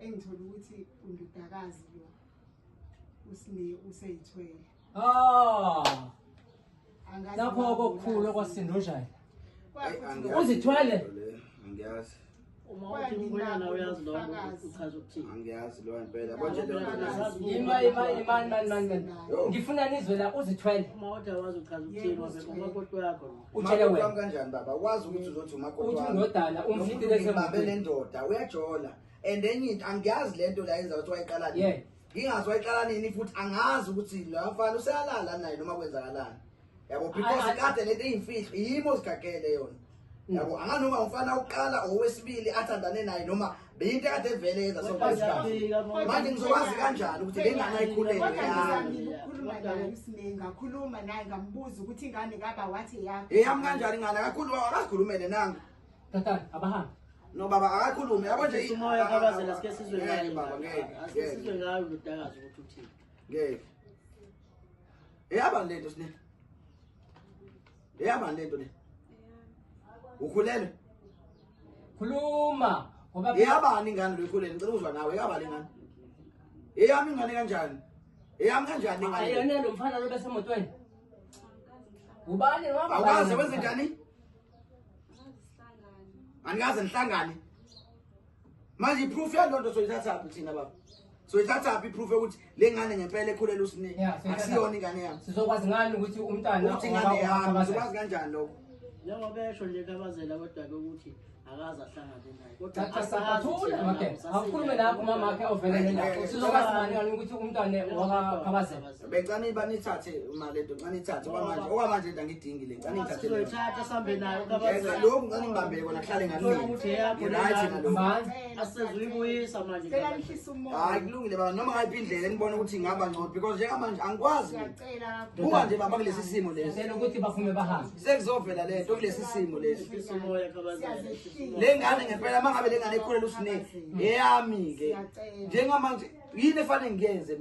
Engithola ukuthi undodakazi lo uSine useyithwele. Ah, Angazi lapho noma kokukhulu ulazi. okwasinda unjani? Kwafuthi Angiyazi Uzithwele? lento le, Angiyazi. Uma uthi umkhwenyana uyazi lokho uchaza ukuthini? Angiyazi lo impela. Yabo nje le nto le. Ima ima imani mani mani mani. Yo. Ngifuna nizwe la uzithwele. Uma uthi awazi uchaza ukuthini Yebo, wabe uzithwele. umakoti wakho lo. Utshele Umakoti wena. wami kanjani baba? Wazi ukuthi uzothi umakoti Uthi wami. undodana umfikile Ngibambe le esemotweni. ndoda uyajola. And enye into angiyazi le nto la yenza ukuthi wayiqala nini. Yeah. Ngingazi wayiqala nini futhi angazi ukuthi lo mfana useyalala naye noma kwenzakalani. Yabo because kade lento iyimfihlo yimi ozigagele yona. Yabo anganoma umfana uqala owesibili athandane naye noma beyinto ekade evele yenza sonke isikhathi. Manje ngizokwazi kanjani ukuthi le ngane ayikhulele Kodwa yami? ngizamile ukukhuluma naye uSine, ngakhuluma naye ngambuza ukuthi ingane kaba wathi eyakho. Eyami kanjani ingane akakhulu akazikhulumele nanga. Tatana abahambe. No baba akakhulume yabo nje Umoya kabazela sike sizwe Ngeke ngayo. baba ngeke. Asike Ngeke. sizwe ngayo ndodakazi ukuthi uthini. Ngeke. Eyabani lento sine? Eyabani lento le? Ukhulelwe? Khuluma ngoba Eyabani ingane lo ikhulelwe? Ngicela ukuzwa nawe eyabani ingane? Eyami ingane kanjani? Eyami kanjani ingane? le? ayona lo mfana lo besemotweni. Ubani lo waba? Awukaze wenze njani? Anikaze nihlangane. Manje iproof yalonto soyithathaphi thina baba? Soyithathaphi iproof yokuthi le ngane ngempela ekhulelwe usine? Yeah, soyithatha. Akusiyona ingane yami. Sizokwazi ngani ukuthi umntana Ukuthi ingane yami sizokwazi kanjani lokho? Njengoba esho nje kabazela kodwa-ke ukuthi akaze ahlangane naye. Kodwa Cha cha asazi thula thina makhe. nabo, sasingekho. Awukhulume nakho umama wakhe ovelele lapho. Sizokwazi ngani ngani ukuthi umntwana wakakhabazela? Becane banithathe imali lento, ngicane ithathe okwamanje. Okwamanje into angidingi le, ngicane Uma ngithathe le. sizoyithatha sihambe nayo Yenza kabazela. lokhu ngicane ngibambe kona kuhlale Thola ukuthi ngalini. eyakho Right lengane. nalokhu. Mani. Asizuyibuyisa manje. Cela nihlise umoya. Hayi kulungile baba noma ngayiphi indlela enibona ukuthi ingaba ngcono because njengamanje angikwazi mina. Siyacela. Buka nje baba kulesi simo lesi. Sicela ukuthi baphume bahambe. Sekuzovela lento kulesi simo lesi. Hlisa umoya kabazela. Siyazehlisa. Le ngane ngempela mangabe le ngane ikhulele usine eyami ke. Siyacela. Njengamanje yini efanele ngiyenze mina?